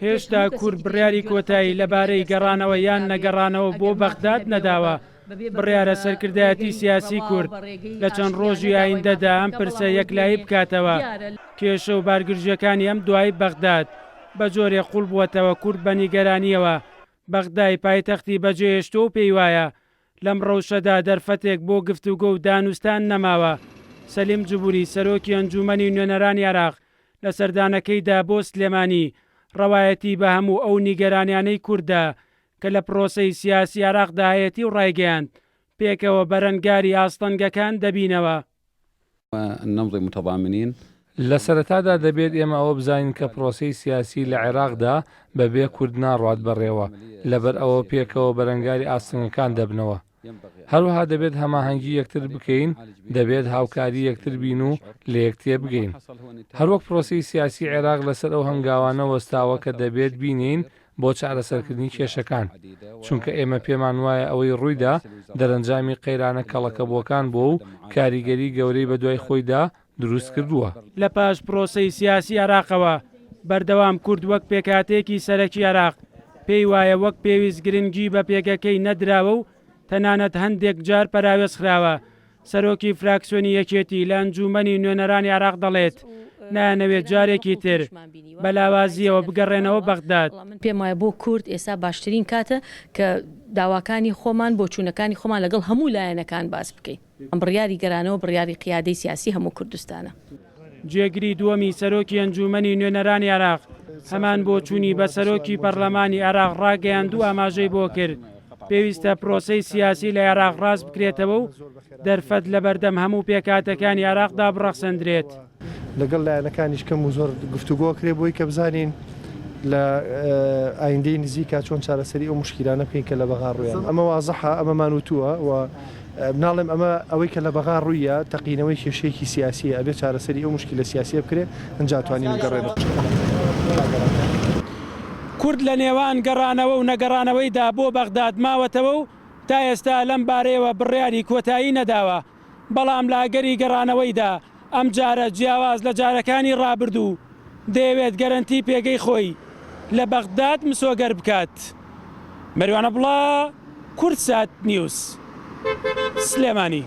هێشتا کورد بڕیاری کۆتایی لەبارەی گەڕانەوە یان نەگەڕانەوە بۆ بەغداد نەداوە، بڕیارە سەرکردایەتی سیاسی کورد لە چەند ڕۆژی ئایندەدا ئەم پرسە یەکلایی بکاتەوە. کێشە و بارگرژییەکانی ئەم دوایی بەغداد بە جۆرێک قوڵ بووەتەوە کورد بە نیگەرانییەوە بەغدای پایتەختی بەجێهێشتووە و پێیوایە لەم ڕەوشەدا دەرفەتێک بۆ گفتوگۆ و دانوستان نەماوە. سەلیم جبوری، سەرۆکی ئەنجوومەنی نوێنەرانی عێراق لە سەردانەکەیدا بۆ سلێمانی، ڕەوایەتی بە هەموو ئەو نیگەرانیانەی کورد دا کە لە پرۆسەی سیاسی عێراقدا هەیەتی و ڕایگەیاند، پێکەوە بەرەنگاری ئاستەنگەکان دەبینەوە. نمضی متضامنین. لە سەرەتادا دەبێت ئێمە ئەوە بزانین کە پرۆسەی سیاسی لە عێراقدا بە بێ کورد ناڕوات بەڕێوە، لەبەر ئەوە پێکەوە بەرەنگاری ئاستەنگەکان دەبنەوە. هەروەها دەبێت هەماهەنگی یەکتر بکەین، دەبێت هاوکاری یەکتر بین و لەیەک تێبگەین. هەروەک پرۆسەی سیاسی عێراق لەسەر ئەو هەنگاوانە وەستاوە کە دەبێت بینێین بۆ چارەسەرکردنی کێشەکان، چونکە ئێمە پێمان وایە ئەوەی ڕوویدا دەرەنجامی قەیرانە کەڵەکەبووەکان بووە و کاریگەری گەورەی بەدوای خۆیدا دروست کردووە. لە پاش پرۆسەی سیاسی عێراقەوە بەردەوام کورد وەک پێکهاتەیەکی سەرەکی عێراق پێی وایە وەک پێویست گرنگی بە پێگەکەی نەدراوە و تەنانەت هەندێک جار پەراوێز خراوە سەرۆکی فراکسیۆنی یەکێتی لە ئەنجوومەنی نوێنەرانی عێراق دەڵێت، نایانەوێت جارێکی تر بە لاوازییەوە بگەڕێنەوە بەغداد. من پێم وایە بۆ کورد ئێستا باشترین کاتە کە داواکانی خۆمان، بۆچوونەکانی خۆمان لەگەڵ هەموو لایەنەکان باس بکەین. بڕیاری گەرانەوە بڕیاری قیادەی سیاسی هەموو کوردستانە. جێگری دووەمی سەرۆکی ئەنجوومەنی نوێنەرانی عێراق هەمان بۆچوونی بە سەرۆکی پەرلەمانی عێراق ڕاگەیاند و ئاماژەی بۆ کرد، پێویستە پرۆسەی سیاسی لە عێراق ڕاست بکرێتەوە و دەرفەت لەبەردەم هەموو پێکهاتەکانی عێراقدا بڕەخسێندرێت. لەگەڵ لایەنەکانیش کەم و زۆر گفتوگۆ کرێ بۆی کە بزانین لە ئایندەی نزیکا چۆن چارەسەری ئەو موشکیلانە بکەین کە لە بەغا ڕوویان. ئەمە وازحە، ئەمەمان وتووە و ناڵێم ئەمە ئەوەی کە لە بەغا ڕووییا تەقینەوەی کێشەیەکی سیاسییە، ئەبێ چارەسەری ئەو موشکیلە سیاسییە بکرێ ئنجا توانین بگەڕێنەوە. کورد لە نێوان گەڕانەوە و نەگەڕانەوەیدا بۆ بەغداد ماوەتەوە و تا ئێستا لەم بارەیەوە بڕیاری کۆتایی نەداوە، بەڵام لە ئەگەری گەڕانەوەیدا ئەمجارە جیاواز لە جارەکانی ڕابردوو دەیەوێت گەرەنتی پێگەی خۆی لە بەغداد مسۆگەر بکات. مەروان عەبدوڵا، کوردسات نیوز، سلێمانی.